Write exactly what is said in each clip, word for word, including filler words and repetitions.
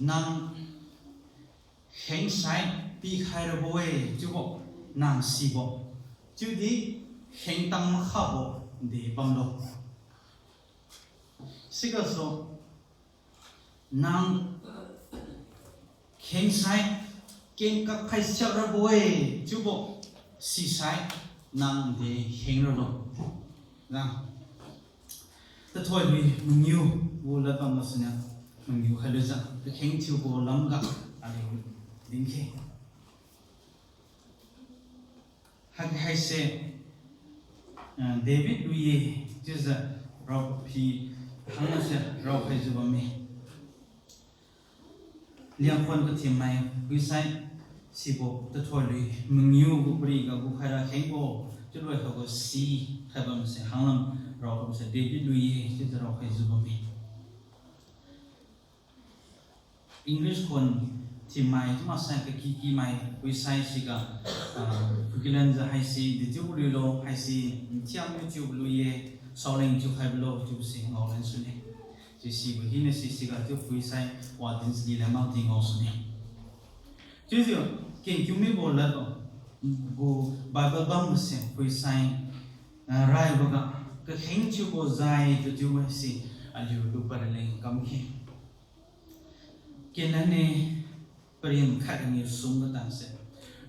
Nang khengsai pikhai rabo-e chiubo nang sibo, chiudi khengtang makhabo de bamlo. Sigasu nang khengsai kengkak khai siak rabo-e chiubo sisai nang de kheng ralo. Nang tathoidui mangiu gu ladbam gasuniu mangiu khailujiu kakheng thiubo lamga aliu dinkhe. Haiga haise, ah, David lui-e chiujiu raophi hangase raokhaijiu bamme. Liangkhon kathimmai phuisai sibo tathoidui mangiu gu pariga gukhaira khengbo chiuloi khaga si khaibamse hanglam raokhaibo se David lui-e chiujiu raokhaijiu bamme. English khon thimmai chiu maksai kakikimai phuisai siga, ah, phuikilanjiu haise dechiu luilo, haise nthiam YouTube lui-e, saoleng thiukhaibolo chiubo si ngaolan sune. Chiu sibo hina si siga chiu phuisai wadin sidi lamang di ngao sune. Chiujiu kengkiu mibo lad gu Bible bambo se phuisai, ah, raiboga kakheng thiubo jai tu chiubo se aliu lupad raleng kamkhe. Kenane parin khat aniu sum katanse,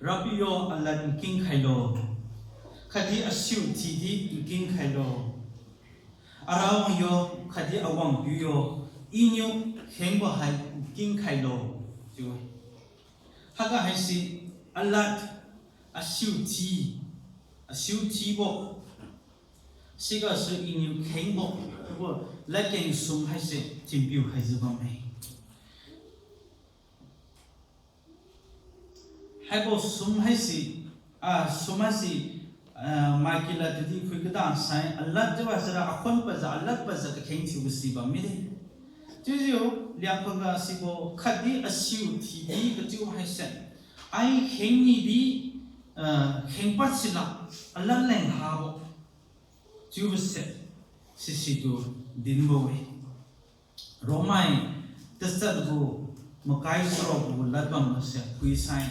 Rapiu yo, alad nkingkhailo, khatdi asiu thidi nkingkhailo, arawang yo khatdi awangpiu yo, iniu khengbo hai nkingkhailo chiu-e. Haiga haise alad, asiu thi, asiu thibo, sigasu iniu khengbo, chiubo ladkeng sum haise thinpiu khaijiu bamme. Haibo sum haise, ah, sum haise, ah, maikila tudi phui kada sai, alad chiubo sira akhon padjiu, alad padjiu kakheng thiubo si bam mide. Chiujiu liangkhon ga sibo khatdi asiu thidi kachiu haise, ai kheng nidi, ah, kheng pad silak, alad leng habo chiubo se, sisitu dinbo-e. Romai tachat gu makai charuk gu ladbam gase phuisai,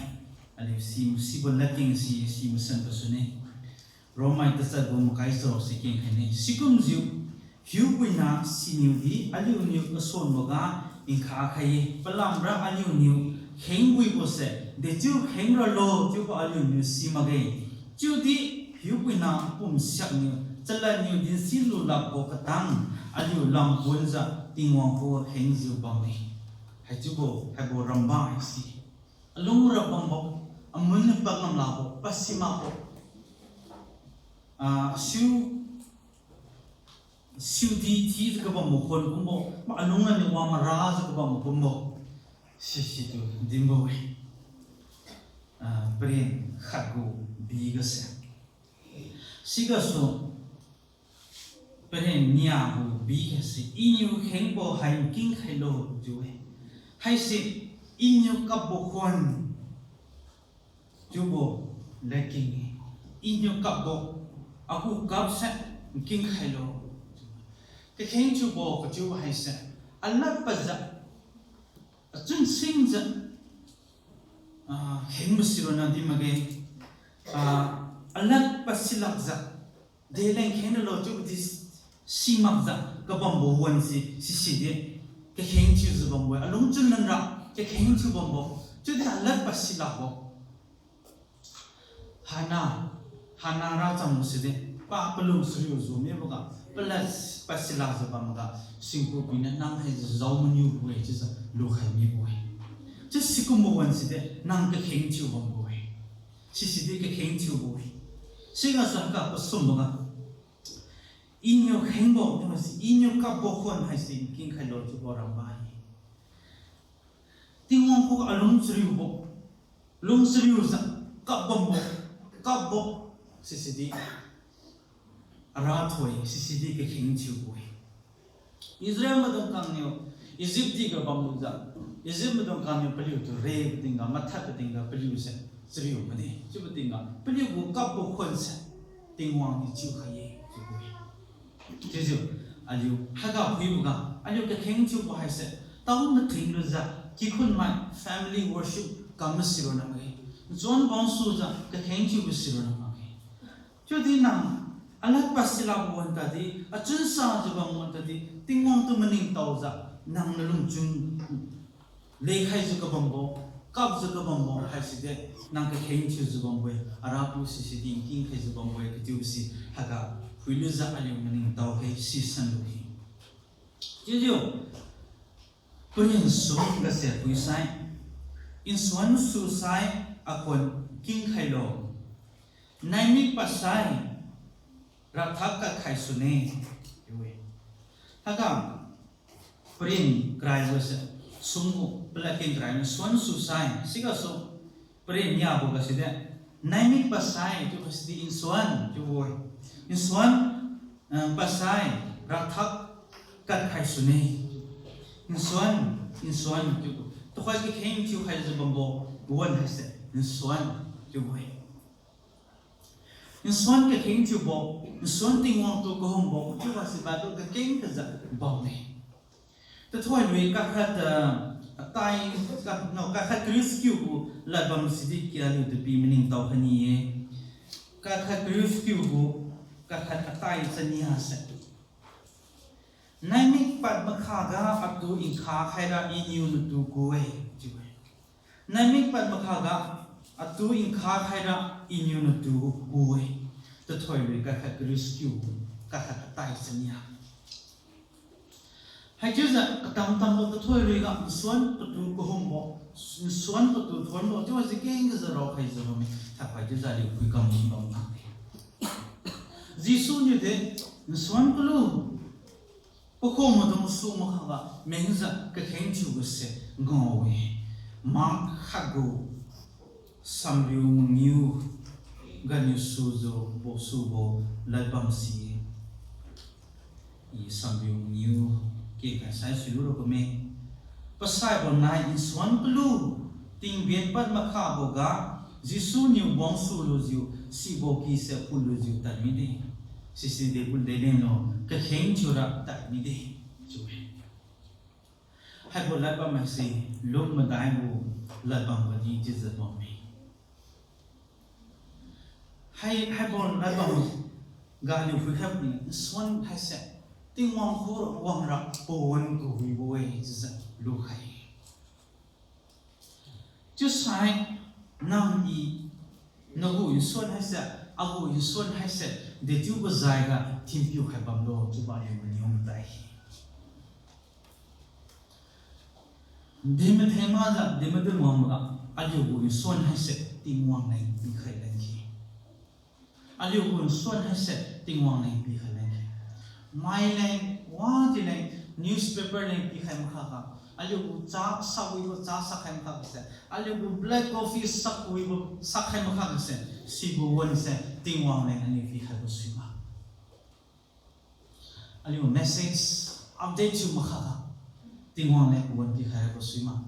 aliu si, sibo ladkeng si, si masan gasune. Romai tachat gu makai charuk se kengkhaine. Sikumjiu, hiupuina siniudi aliuniu kasonboga nkha khai-e, palamra aliuniu khengbuibose dechiu kheng ralo chiubo aliuniu si makge. Chiudi hiupuina pumsiakniu chaladniu dinsi lulakbo katang aliu lamponjiu Tingwang khuga khengjiu bamme. Haichiubo haibo ramba haise alungra bambo, amun pangam lakbo, pasi makbo, ah, asiu siudi thijiu kabambo khon kumbo, ma alung aniu wa marajiu kabambo kumbo, sisitu dinbo-e. Ah, parin khat gu bi gase. Sigasu parin nia gu bi gase, iniu khengbo hai nkingkhailo chiu-e. Haise iniu kapbo khon chiubo ladkeng-e. Iniu kapbo, agu kapse nkingkhailo. Kakheng thiubo kachiu haise alad padjiu, achun singjiu, ah, khengbo sironna di makge, ah, alad pad silakjiu, deleng kheng ralo chiubodi simakjiu kabambo wan si, sisidi kakheng thiujiu bambo-e. Alung chunlanra kakheng thiu bambo, chiudi alad pad silakbo. Hana, Hana racham sidi, pa palung chariu ju miboga, palad pad silakjiu bamga, singku piniu nang haise jao maniubo-e chiujiu lukhai mibo-e. Chiu sikumbo wan sidi nang kakheng thiu bambo-e. Sisidi kakheng thiubo-e. Sigasu haiga pasumboga, iniu khengbo, iniu kapbo khon haise nkingkhailo chiubo ramba-e. Tingwang khuga alung chariubo, lung chariujiu kap bambo, kapbo, sisidi arathoi, sisidi kakheng thiubo-e. Israel maidung khangniu Egypt di ga bamlujiu, Egypt maidung khangniu paliutu re patingga, mathad patingga paliuse chariu made. Chiubo tingga paliugu kapbo khonse Tingwang niu chiukhai-e chiubo-e. Chiujiu aliu haiga phuiboga aliu kakheng thiubo haise, tao mathing lujiu, kikhun mai family worship kam masi ronna makge. Nchuan bangsujiu kakheng thiubo si ronna makge. Chiudi nang alad pad silabo wan tadi, achun sajiu bam wan tadi, Tingwang tu maningtaojiu, nang nalungchun lekhaijiu kabambo, kapjiu kabambo haiside, nang kakheng thiujiu bambo-e, Arapiu sisidi nking khaijiu bambo-e kachiubo si, haiga phuilujiu aliu maningtao khe sisan lu-e. Chiujiu, paren sum gase phuisai, nsuan susai, akhuan kingkhailo. Naimik padsai, rathak kadkhai sune, chiu-e. Haiga, paren karaibo se, sum gu palad keng karai nsuan susai, sigasu, paren niabo gaside, naimik padsai chiu gasidi nsuan chiubo-e. Nsuan, eh, padsai, rathak kadkhai sune. Nsuan, nsuan chiu. Tuhoi kakheng thiukhaijiu bambo wan haise, nsuan chiubo-e. Nsuan kakheng thiubo, nsuan Tingwang tu kahumbo chiubo si Bible kakeng kajiu bamme. Tathoilui kakhat, ah, atai, ka, no, kakhat kariu chakiu gu ladbam sidi kia aliu tupi maningtao khaini-e. Kakhat kariu chakiu gu, kakhat atai chania se. Naimik pad makhaga atu nkha khaira Iniu natu ku-e, chiu-e. Naimik pad makhaga atu nkha khaira Iniu natu ku-e. Tathoilui kakhat kariu chakiu gu, kakhat atai chania. Haichiujiu katam tambo tathoiluiga nsuan patu kahumbo, nsuan patu thuonbo chiubo si keng kajiu raokhaijiu bamme, thakhai chiujiu aliu phuikam bam tang-e. Jesu niu de, nsuan kalu, pakhumaidung su makhaga mengjiu kakheng thiubo se ngao-e. Mark khat gu samriu mangiu ganiu sujiu bo subo ladbam si-e. I samriu mangiu kengkhai sai suilu ra kumme. Pasaibo nai nsuan kalu, tingben pad makhaboga, Jesu niu wang sulujiu, sibo kise phutlujiu tad mide. Sisi de pun de lenlo, kakheng thiura tad mide, chiu-e. Haibo ladbam haise, Luke madai gu ladbam gadi chiujiu bamme. Hai, haibo ladbam ga aliu phuikhai puni, nsuan haise, Tingwang khu wangra pawan kawibo-e chiujiu lukhai. Chiusai, nang-i, nagu nsuan haise, agu nsuan haise, dechiubo jaiga thinpiu khai bamlo chiubo aliu maniu madai. Din matheng makjiu, din madin wangboga, aliu gu nsuan haise Tingwang leng pikhai leng khe. Aliu gu nsuan haise Tingwang leng pikhai leng khe. Mai leng, wadi leng, newspaper leng pikhai makhaga, aliu gu cha sawibo cha sakhai makhaga se, aliu gu black coffee sawibo sakhai makhaga se, sibo wan se Tingwang leng aliu pikhaibo suima. Aliu message update thiu makhaga, Tingwang leng wan pikhaibo suima.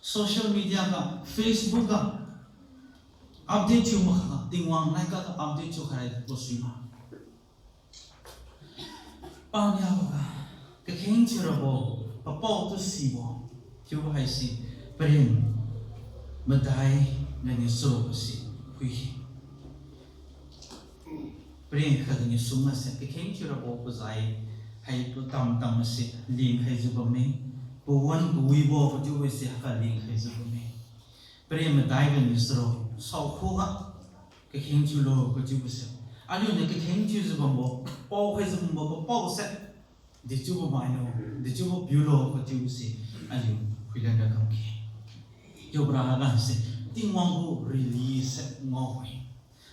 Social media ga, Facebook ga, update thiu makhaga, Tingwang leng ga update thiukhaibo suima. Paniaboga, kakheng thiurabo, papao tu sibo, chiubo haise, paren madai ganiu charobo si phui-e. Paren khat ganiu sum mase, kakheng thiurabo pazai, haitu tam tam mase, lingkhaijiu bamme, pawan kawibo kachiubo se haiga lingkhaijiu bamme. Paren madai ganiu charo, saokhuga, kakheng thiulo kachiubo se. Aliuniu kakheng thiujiu bambo, paokhaijiu bambo, papao se, dechiubo mailo, dechiubo piulo kachiubo se, aliu phuilan ra kamkhe. Chiubora haga se, Tingwang gu rili se ngao-e.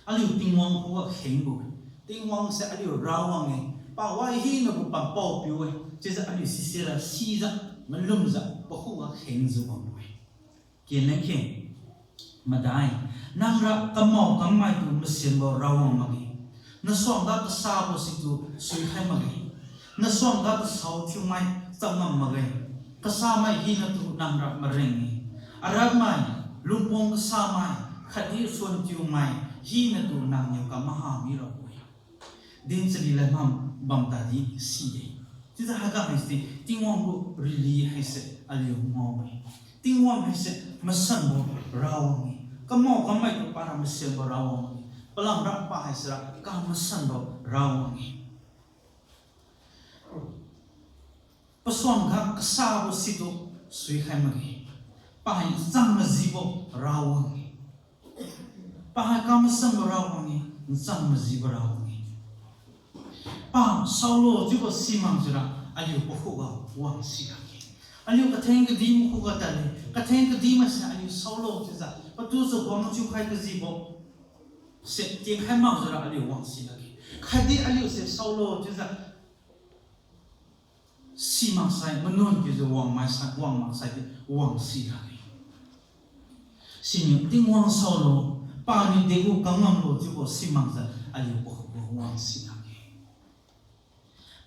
Aliu Tingwang khuga khengbo-e. Tingwang se aliu rawang-e. Pawan hinagu pampao piu-e. Chiujiu aliu sisera sijiu, malumjiu, pakhuga khengjiu bambo-e. Kenleng khe, madai, nangra kamao kammaitu masianbo rawang makge. Nasuangga kasabo situ suikhai makge. Nasuangga kasao thiumai changam makge. Kasamai hinatu nangra mareng-e. Aratmai, lungpong kasamai, khatdi suan thiumai hinatu nangniu kamaha mirabo-e. Din chari lad mam bam tadi side. Chiujiu haiga haise, Tingwang gu rili haise, Aliu ngao-e. Tingwang haise masanbo rawang-e. Kamao kamai tu para masanbo rawang-e. Palamra pa haisera kamasanbo rawang-e. Pasuangga kasabo situ suikhai makge. Pa hai nchang majibo rawang-e. Pa hai kamasanbo rawang-e, nchang majibo rawang-e. Pa saolo chiubo simakjiura aliu pakhuga wangsi lakge. Aliu katheng kadi makhuga tadle, katheng kadi maise aliu saolo chiujiu patu chakhuang thiukhai kajibo se tienkhai makjiura aliu wangsi lakge. Khatdi aliuse saolo chiujiu simaksai manuan kiujiu wang maksai, wang maksai di wangsi lakge. Siniu Tingwang saolo, paniu degu kangamlo chiubo simakjiu aliu pakhuga wangsi lakge.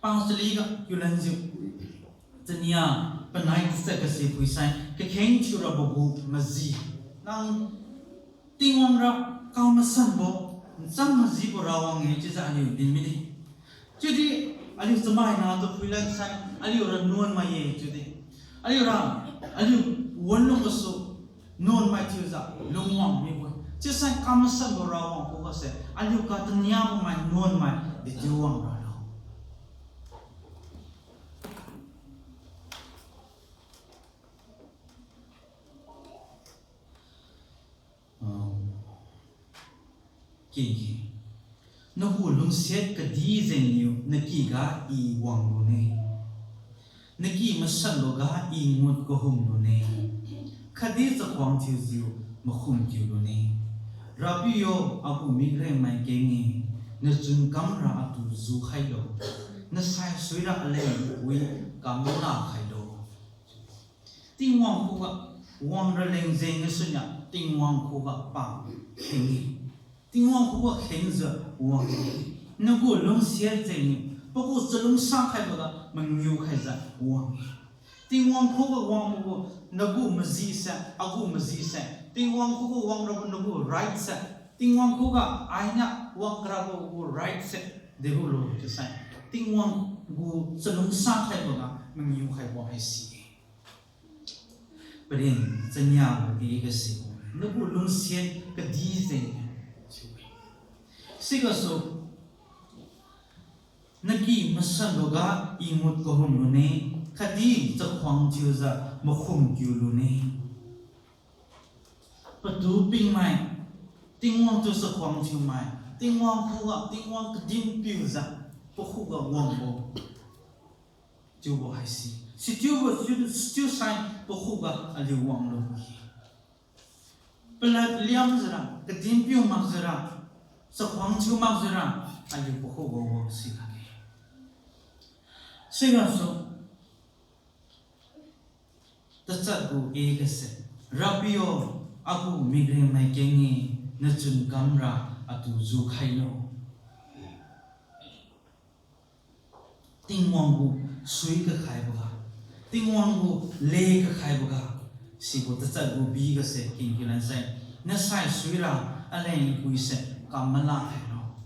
Pa chaliga kiulanjiu chania panai tachat gase phuisai kakheng thiurabo gu maji, nang Tingwang ra kamasanbo, nchang majibo rawang-e chiujiu aliu din mide. Chiudi aliu chamaina tu phuilan sai aliura nuan mai-e chiudi, aliura aliu wanlung gasu nuanmai thiujiu lungwang mibo-e. Chiusai kamasanbo rawang khugase aliu kataniabo mai nuanmai dechiu wang ralo. Ah, kengki. Nagu lungsiat kadi jengniu nakyga I wang lune. Naky masanboga I ngut kahum lune. Khatdi chakhuang thiujiu makhum kiu lune. Rapiu yo, agu mikrengmai keng-e, nachun kamra atu jukhailo. Nasai suira aleng pui kamla khailo. Tingwang khuga wang raleng jeng gasuniu Tingwang khuga pa kheng-e. Tingwang khuga khengjiu wang-e. Nagu lungsiat jengniu pagu chalungsa khaiboga mangiu khaijiu wang-e. Tingwang khuga wangbo gu nagu majise, agu majise, Tingwang khuga wang rabo nagu right se, Tingwang khuga ainiu wang karabo gu right se, dehulo chiusai Tingwang gu chalungsa khaiboga mangiu khaibo haisi-e. Paren chania gu I gase, nagu lungsiat kadi jeng chiu-e. Sigasu, naky masanboga I ngut kahum lune, khatdi chakhuang thiujiu makhum kiu lune. Patu pingmai, Tingwang tu chakhuang thiumai, Tingwang khuga, Tingwang kadin piujiu pakhuga wangbo chiubo haisi. Sichiubo chiu, sichiusai pakhuga aliu wanglo-e. Palad liamjiura, kadin piu makjiura, chakhuang thiu makjiura, aliu pakhuga wangsi lakge. Sigasu, tachat gu I gase, Rapiu yo, agu mikrengmai keng-e, nachun kamra atu jukhailo. Tingwang gu sui kakhaiboga, Tingwang gu le kakhaiboga, sibo tachat gu B gase kengkiu lansai, nasai suira aleng puise kam mala khailo.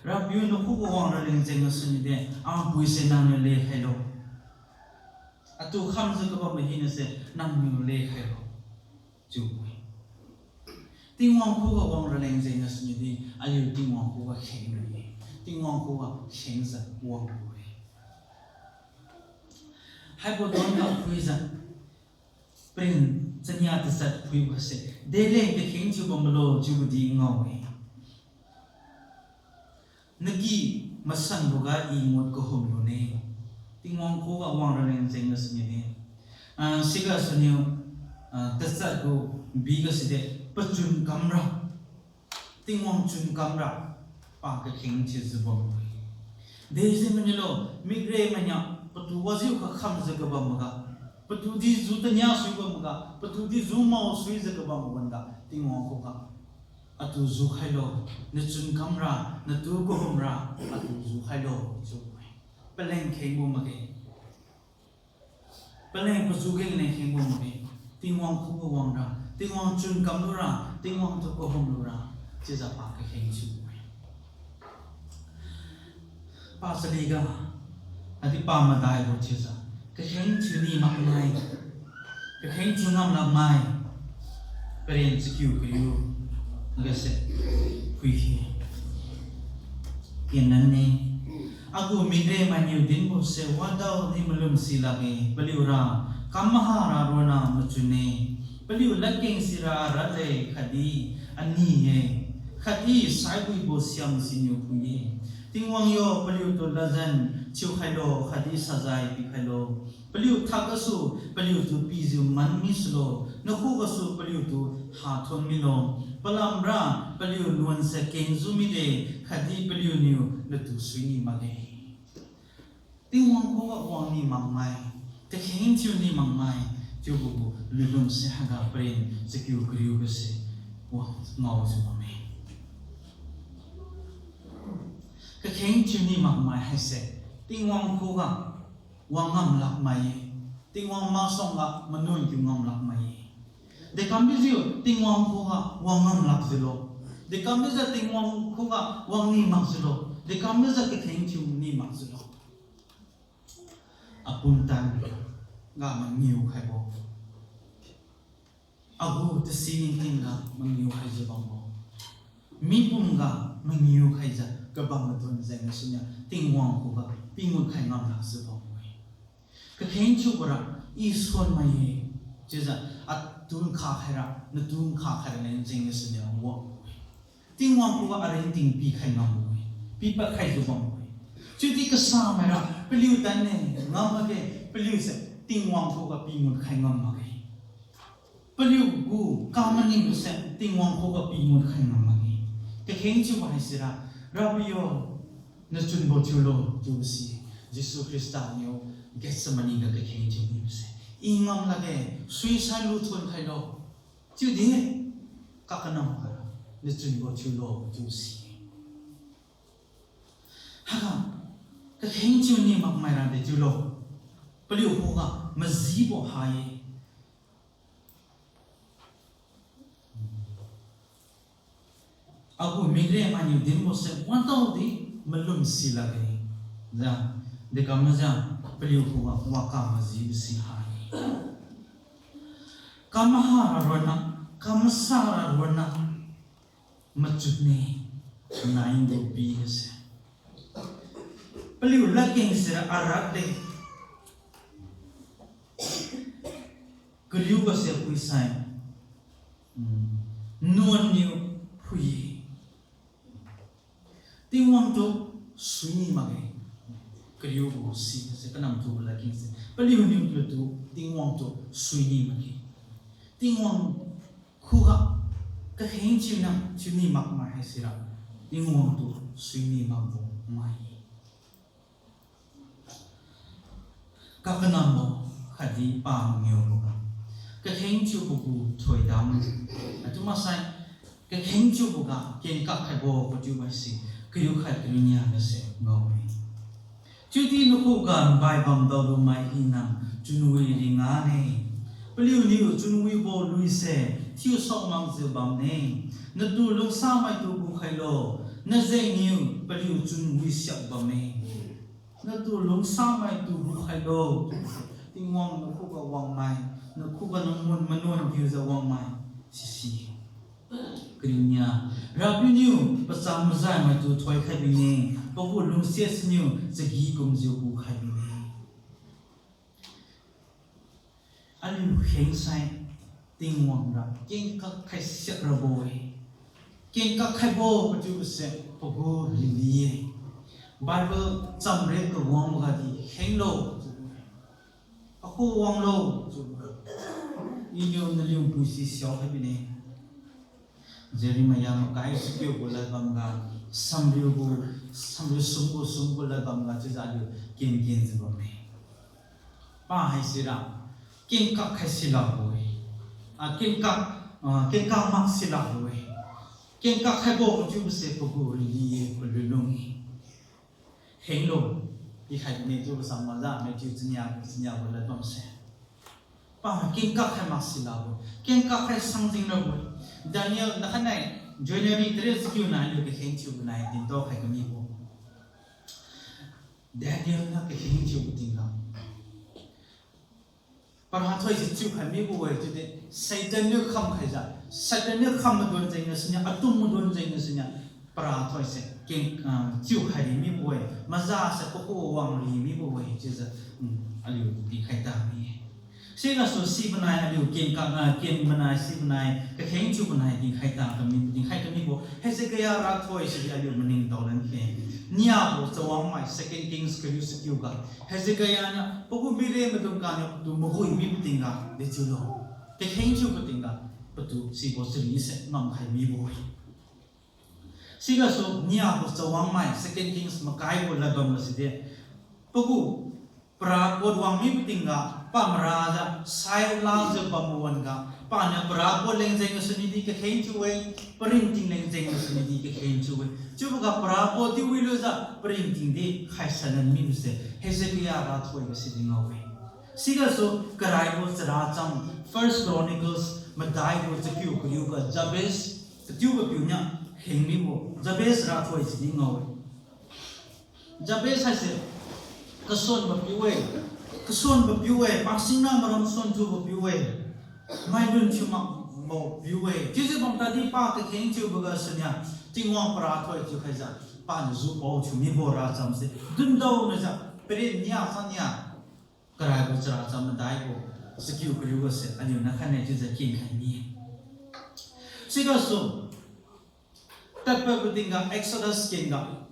Rapiu nakhuga wang raleng jeng gasuniu de, ang puise nangniu le khailo. Atu khamjiu kabambo hinase nangniu le khailo chiu-e. Tingwang khuga wang raleng jeng gasuniu di aliu Tingwang khuga kheng lu-e. Tingwang khuga khengjiu wang lu-e. Haibo duan ga phuijiu, paren chania tachat phuibose, deleng kakheng thiu bamlo chiubo di ngao-e. Naky masanboga I ngut kahum lune. Tingwang khuga wang raleng jeng gasuniu de, ah, sigasuniu, ah, tachat gu B gase de, pachun kamra, Tingwang chun kamra pa kakheng thiujiu bambo-e. Dejeng manilo, mikrengmai niu patu wajiu kakhamjiu kabamboga, patu di ju tania sui bamboga, patu di ju mao suijiu kabambo wan-ga Tingwang khuga, atu jukhailo, nachun kamra, natu kahumra atu jukhailo chiu-e. Paleng khengbo makge. Paleng paju keng leng khengbo makge. Tingwang khuga wangra, Tingwang chun kamlura, Tingwang tu kahumlura, chiujiu pa kakheng thiu-e. Pa chaliga, adi pa madaibo chiujiu kakheng thiuni maknai. Kakheng thiu ngam lakmai, paren chakiu kariu gase phuikhe. Kenanne, agu mikremai niu dinbose wadaodi malum si lakge, paliura kam maha ra ronna machunne, paliu ladkeng sira aradle khatdi ani-e, khatdi saibuibo siam siniu phui-e. Tingwang yo, paliutu ladjan thiukhailo khatdi sajai pikhailo. Paliu thak gasu paliutu pijiu man misulo, nakhu gasu paliutu hathon milo. Palamra paliu nuanse kengjiu mide, khatdi paliuniu natu suini makge. Tingwang khuga wang ni makmai, kakheng thiu ni makmai, chiubo gu lunlungse haiga paren chakiu kariu gase wang ngaojiu bamme. Kakheng thiu ni makmai haise Tingwang khuga wang ngam lakmai-e. Tingwang masuangga manuan kiu ngam lakmai-e. Dekam bijiu Tingwang khuga wang ngam lakjiulo. Dekam bijiu Tingwang khuga wang ni makjiulo. Dekam bijiu kakheng thiu ni makjiulo. Apumtan ga mangiu khaibo, agu tasi ningtingga mangiu khaijiu bambo, mipumga mangiu khaijiu kabam madun jengga siniu Tingwang khuga pingut khai ngam lakjiu bambo-e. Kakheng thiubora, I suanmai-e, chiujiu atu nkha khaira, natu nkha khaira leng jengga siniu wang-e. Tingwang khuga aringting pikhai ngambo-e, pipad khaijiu bambo-e. Chiudi kasamaira paliu tanne ngam makge, paliuse Tingwang khuga pingut khai ngam makge. Paliu gu kamaning luse Tingwang khuga pingut khai ngam makge. Kakheng thiubo haisira, Rapiu yo, nachunbo thiulo chiubo si, Jesu Khrista niu Gethsemane ga kakheng thiu mibose, I ngam lakge, suisai luthon khailo. Chiudi, kakanam khaira, nachunbo thiulo chiubo si. Haiga, kakheng thiu ni makmaira de chiulo. Paliu khuga majibo ha-e. Agu mikremai niu dinbose wadaodi malum si lakge. Ja, dekam majiu paliu khuga wakam majibo si ha-e. Kam maha ra ronna, kam masa ra ronna machunne, nai gu pi gase. Paliu ladkeng sira aradle. Kariu gase phuisai, mm, nuan niu phui-e. Tingwang tu suini makge. Kariu gu si gase kanam tu ladkeng se paliuniu lutu Tingwang tu suini makge. Tingwang khuga kakheng thiu na thiuni makmai haisira Tingwang tu suini makbo mai-e. Kakanambo khatdi pamangiuboga kakheng thiubo gu thoidam, atu maksai kakheng thiuboga kenkak khaibo kathiu maise kariu khat kariu nia gase ngao-e. Chiudi nakhuga nbai bam daolumai hina chunwi ringane. Paliuniu chunwibo luise thiusao makjiu bamme. Natu lungsamaitu gukhailo, najengniu paliu chunwi siak bamme. Natu lungsamaitu gukhailo, Tingwang nakhuga wangmai, nakhuga nang mun manuan kiujiu wangmai, sisi. Kariu nia, Rapiu niu pachang mazaimaitu thoikhai bine, pagu lungsiat siniu chagi kumjiu gukhai bine. Aliu khengsai Tingwang ra kenkak khai siak rabo-e. Kenkak khaibo kathiubose pagu rili-e. Bible chamre kawangboga di khenglo chiu-e. Akhu wanglo chiu-e. Iniu naliu pui si siao khai bine. Jeremiah makai sikiu gu ladbamga, samriu gu, samriu sum gu sum gu ladbamga chiujiu aliu kenkenjiu bamme. Pa haisira kenkak khai silakbo-e. Ah, kenkak, ah, kenkak mak silakbo-e. Kenkak khaibo kathiubose pagu rili-e, palulung-e. Khenglo, pikhai bine chiubo sang maza Matthew chinia, chinia gu ladbamse. Pa kenkak khai mak silabo, kenkak khai sangjing rabo. Daniel nakhanai January three sikiu nai aliu kakheng thiubo nai dintao khai kamibo. Daniel niu kakheng thiubo tingga Parathoise chiukhai mibo-e chiudi, Satan niu khamkhaijiu, Satan niu kham maduan jengniu siniu, atum maduan jengniu siniu, parathoise ken, ah, chiukhai ri mibo-e, mazase pakhu wang ri mibo-e chiujiu, mm, aliu dinkhai ta mi-e. Sigasu sibo nai aliu ken ka, ah, ken manai sibo nai, kakheng thiubo nai dinkhai ta kami, dinkhai kamibo, Hezekiah rathoi sidi aliu maningtao lan khe. Niabo chawangmai Second Kings kariu sakiuga, Hezekiah niu pagu mire maidung kaniu patu magui mibo tingga dechiulo, kakheng thiubo tingga patu sibo charise ngamkhai mibo-e. Sigasu niabo chawangmai Second Kings makaibo ladbam gasidi, pagu parapot wang mibo tingga, pa marajiu sai lajiu bambo wan-ga, paniu parapot leng jeng gasuniu di kakheng thiu-e, paringting leng jeng gasuniu di kakheng thiu-e. Chiuboga parapot di wilujiu paringting di khaisan lan mibose Hezekiah rathoi gasidi ngao-e. Sigasu karaibo characham First Chronicles madaibo chakiu kariuga Jabez, katiubo piuniu kheng mibo Jabez rathoi sidi ngao-e. Jabez haise kasuanbo piu-e, kasuanbo piu-e, pasingna maram suan thiubo piu-e, mailun thiu makbo piu-e. Chiujiu bam tadi pa kakheng thiubo gasuniu Tingwang parathoi thiukhaijiu, paniu jupao thiu mibo rachamse dundaonajiu, paren nia sa nia, karaibo characham madaibo chakiu kariugase aliuniu khaine chiujiu kenkhai mi-e. Sigasu tadpadbo tingga Exodus kenga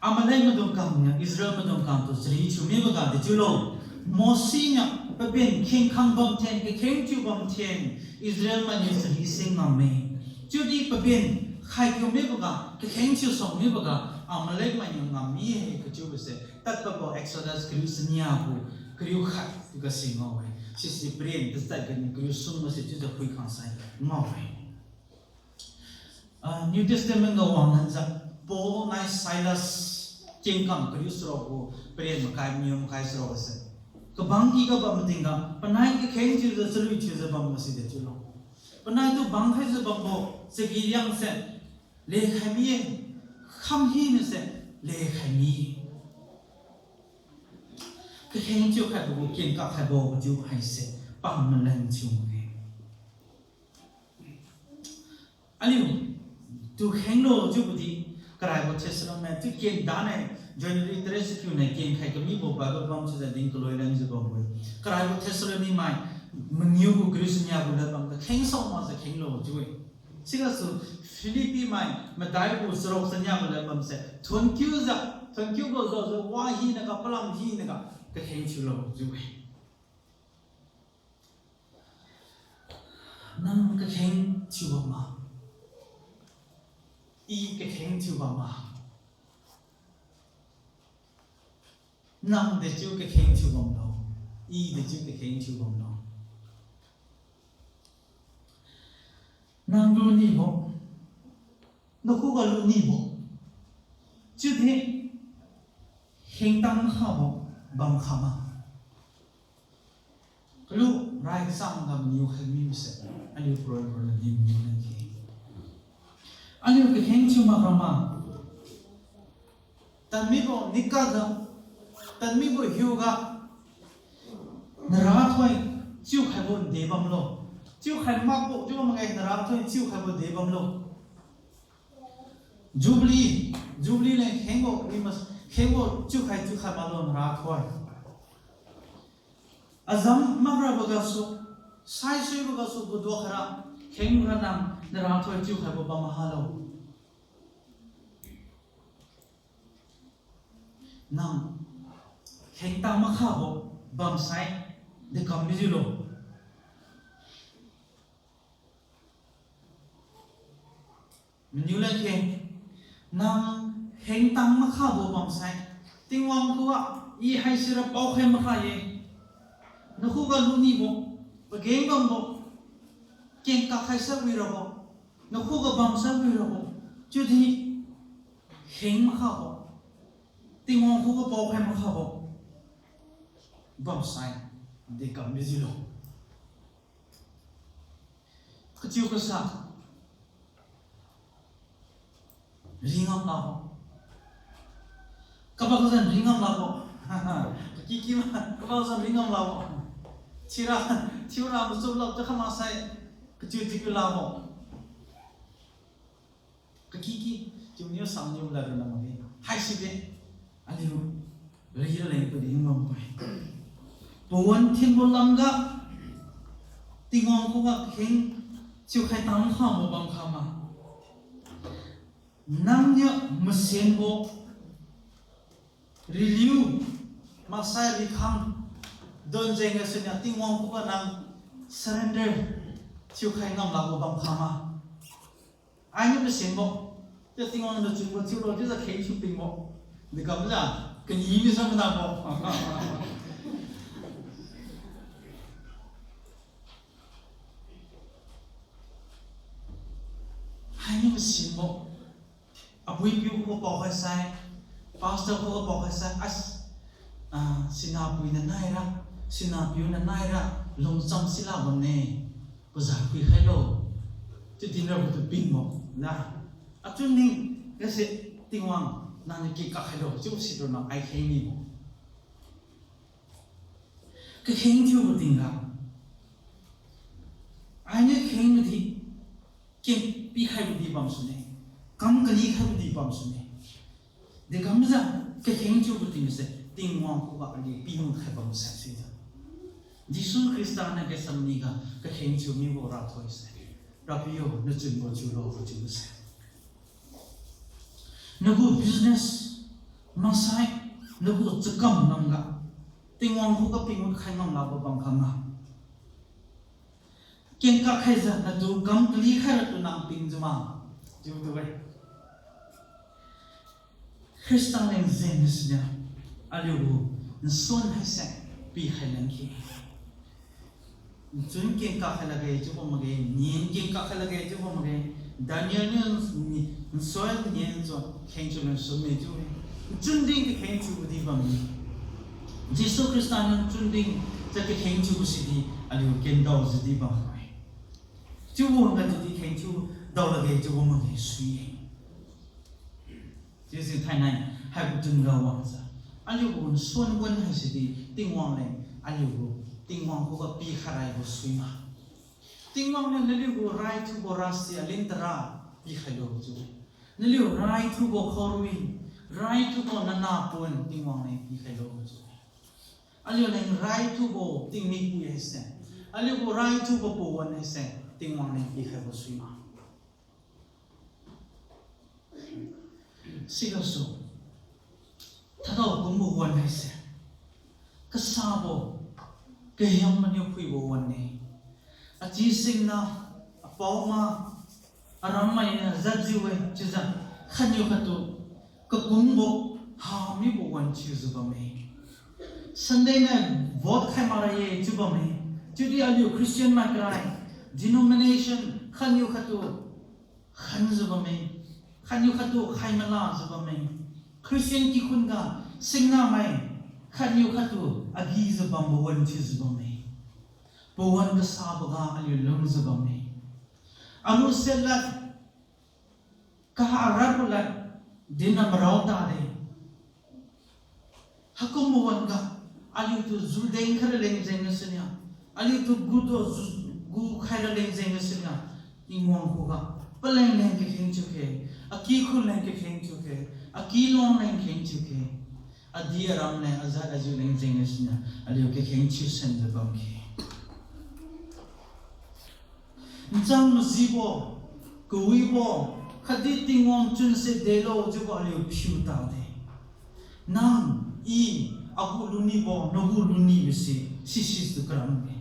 Amalek maidung kangniu Israel maidung kangtu chari thiu miboga dechiulo, Mose niu paben khengkhang bamthen, kakheng thiu bamthen, Israel mainiu chari sing ngamme. Chiudi paben khai kiu miboga, kakheng thiu song miboga, Amalek mainiu ngam mi-e kachiubose tadpadbo Exodus kariu chania gu kariu khat gase ngao-e. Sisi paren tachat ganiu kariu sungmase chiujiu phuikhang sai ngao-e. Ah, New Testament ga wanglanjiu Paul nai Silas kengkam kariu charuk gu paren makai, maniu makai charuk gase, kabang kiga bam tingga panai kakheng thiujiu chalui thiujiu bambo side chiulo. Panaitu bang khaijiu bambo chagi riangse lekhai mi-e, kham hinase lekhai mi-e. Kakheng thiukhaibo gu kengkak khaibo chiu haise pam malan thiu-e. Aliutu khenglo chiubo di, karaibo Thessalonian tu ken dane, January tarik chakiu nai kenkhai kamibo Bible bam chiujiu din kaloi lanjiu bambo-e. Karaibo Thessalonian mai mangiu gu kariu chania gu ladbam ga kheng sao makjiu khenglo chiu-e. Sigasu Philippi mai madai gu charuk chania gu ladbamse thonkiujiu, thonkiubo jaojiu wa hinaga palam hinaga kakheng thiulo chiu-e. Nang kakheng thiu bamma, I kakheng thiu bamma, nang dechiu kakheng thiu bamlo, I dechiu kakheng thiu bamlo. Nang lunibo, nakhuga lunibo chiudi khengtang makhabo bamkhama. Kalu rai kachang ga maniu khai mibose, aliu paroi paroi na din maniu leng khe. Aliu kakheng thiu makrama. Tanmibo nikatga, tanmibo hiuga, narathoi chiukhaibo de bamlo. Chiukhai makbo chiu bam mangai narathoi chiukhaibo de bamlo. Jubilee, Jubilee leng khengbo, we must, khengbo chiukhai chiukhai maklo narathoi. Azam makrabo gasu, saisuibo gasu buduak khaira, kheng khaira nang narathoi chiukhaibo bam mahalo. Nang khengtang makhabo bamsai dekam mijiulo. Maniu leng khe, nang khengtang makhabo bamsai, Tingwang khuga, I haisira paokhai makha ye. Nakhuga lunibo, pageng bambo, kengkak khaisa wirabo, nakhuga bamsai wirabo, chiudi kheng makhabo, Tingwang khuga paokhai makhabo bamsai dekam mijiulo. Kachiu kasa ringam labo. Kabak zan ringam labo. Kakiki ma, kabak zan ringam labo. Thiura, thiura machup lak tu kha maksai, kachiu di kalabo. Kakiki, chiuniu sangniu lad ronna makge. Haiside, aliu, rira leng padi bam pai. Pawan thinbo lamga, Tingwang khuga kakheng, chiukhai tang khabo bam khama. Nangniu masenbo, riliu, maksai rikhang, don jeng gasuniu Tingwang khuga nang surrender, chiukhai ngam lakbo bam khama. Ainiu masenbo, chiu Tingwang nachunbo chiulo, chiujiu kheng thiu pingbo. Dekamjiu, kani mi sa manabo. Hainiu masenbo. Apui piu khuga paokhai sai, pastor khuga paokhai sai, as, ah, sinapuina naira, sinapiu na naira, lungcham sila bamme, paza phuikhailo. Chiu dinrabo tu pingbo, na. Achun ning, gase Tingwang, nangniu kengkak khailo, chiu situ nang ai kheng mibo. Kakheng thiubo tingga. Ainiu kheng madi, keng pikhaibo di bamsune. Kam kali khaibo di bamsune. Dekamjiu, kakheng thiubo tingga se, Tingwang khuga aliu pimun khai bam sai sijiu. Jesu Khrista na Gethsemane ga kakheng thiu mibo rathoi se. Rapiu, nachunbo chiulo, chiubo se. Nagu business, maksai, nagu chakam lamga, Tingwang khuga pingmun khai ngam lakbo bam khama. Kengkak khaijiu natu kam kali khaira tu nang pingjiu ma, chiubo tu-e. Khrista leng jeng gasuniu, aliugu nsuan haise pikhai langkhe. Nchun kengkak khai lakge chiubo makge, nien kengkak khai lakge chiubo makge, Daniel niu nsuan nien nchun kheng thiu leng summe chiu-e. Nchun din kakheng thiubo di bamme. Jesu Khrista niu nchun din jiu kakheng thiubo sidi aliu kendaojiu di bamme. Chiubo ga chiudi kheng thiu dao lakge chiubo makge sui-e. Chiujiu thainai, haibo tunga wangjiu, aliugu nsuan wan haisidi Tingwang leng, aliugu Tingwang khuga pikhai raibo suima. Tingwang niu naliugu raithubo rasi alin tara pikhailo chiu-e. Naliu raithubo khaorui, raithubo nanahpon Tingwang leng pikhailo chiu-e. Aliu leng raithubo tingmik pui haise, aliugu raithubo pawan haise, Tingwang leng pikhaibo suima. Sigasu, thadao kumbo wan haise, kasabo, kahiang maniu phuibo wan-e. Achi singna, apao ma, aram mainiu jatjiu-e chiujiu, khatniu khattu kakungbo hamibo wan thiujiu bamme. Sunday niu vote khai makra ye chiu bamme. Chiudi aliu Christian mai karai, denomination khatniu khattu khanjiu bamme, khatniu khattu khai malajiu bamme. Christian kikhun ga singnamai khatniu khattu agijiu bambo wan thiujiu bamme. Pawan kasaboga aliu lungjiu bamme. Aru siat lad, kaha aratbo lad, dinna marao tade. Haikumbo wan-ga, aliutu judeng khaira leng jeng gasuniu, aliutu gutu ju-, gu khaira leng jeng gasuniu, Tingwang khuga paleng leng kakheng thiukhe, akikhun leng kakheng thiukhe, akiluang leng kheng thiukhe, adi aram leng, ajat ajiu leng jeng gasuniu aliu kakheng thiu senjiu bamkhe. Nchang majibo, kawibo, khatdi Tingwang chunse delo chiubo aliu phiu tade. Nang, i, agu lunibo, nagu lunibo se, sisitu karam-e.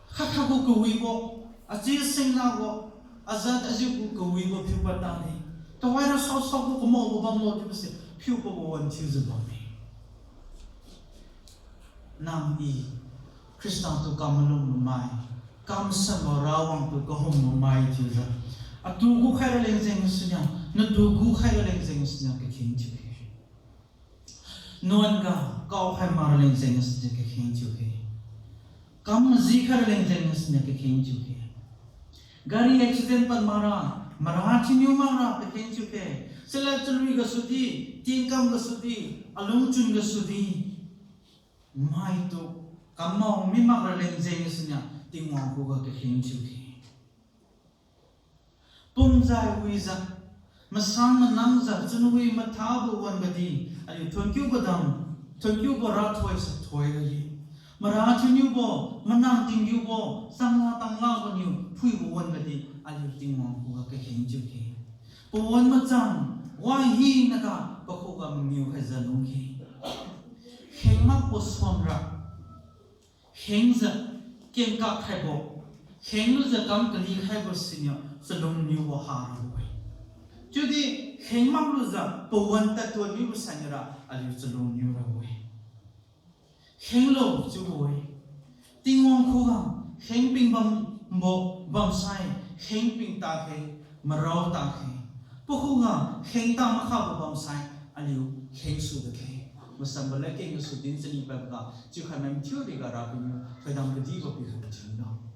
Khat khatgu kawibo, achi singnabo, ajat ajiu gu kawibo phiupad tade. Tuhoira saosaobo kamaobo bamlo chiubo se phiupabo wan thiujiu bamme. Nang i Khrista tu kamalum mamai, kamasanbo Rawang tu kahum mamai chiujiu, atu gu khaira leng jeng gasuniu, natu gu khaira leng jeng gasuniu kakheng thiukhe. Nuan ga kaokhai makra leng jeng gasuniu kakheng thiukhe. Kam maji khaira leng jeng gasuniu kakheng thiukhe. Gari accident pad makra, mara chiniu makra kakheng thiukhe. Chalad chalui gasudi, tingkam gasudi, alungchun gasudi, maitu Kamao mimak raleng jeng siniu Tingwang khuga kakheng thiukhe. Pumzai wijiu, masang manangjiu, chunwi mathabo wan-ga di, aliu thonkiubo dam, thonkiubo rathoi sathoi ra-e. Mara thiuniubo, manang tinggiubo, changla tanglabo niu phuibo wan-ga di, aliu Tingwang khuga kakheng thiukhe. Pawan machang, wang hinaga pakhuga mangiu khaijiu lungkhe. Kheng makbo suanra, khengjiu kengkak khaibo, khenglujiu kam kali khaibo siniu chalungniubo harabo-e. Chiudi kheng maklujiu pawan tadtuan mibo sainiura aliu chalungniu rabo-e. Khenglo chiubo-e. Tingwang khuga khengping bambo bamsai, khengping takhe, marao takhe. Pakhuga kheng ta makhabo bamsai, aliu kheng su dakhe. Masanbo ladkeng gasu din chani paiboga chiukhai mai mathiu riga Rapiu niu thoidam kadibo pikhaibo thiulo.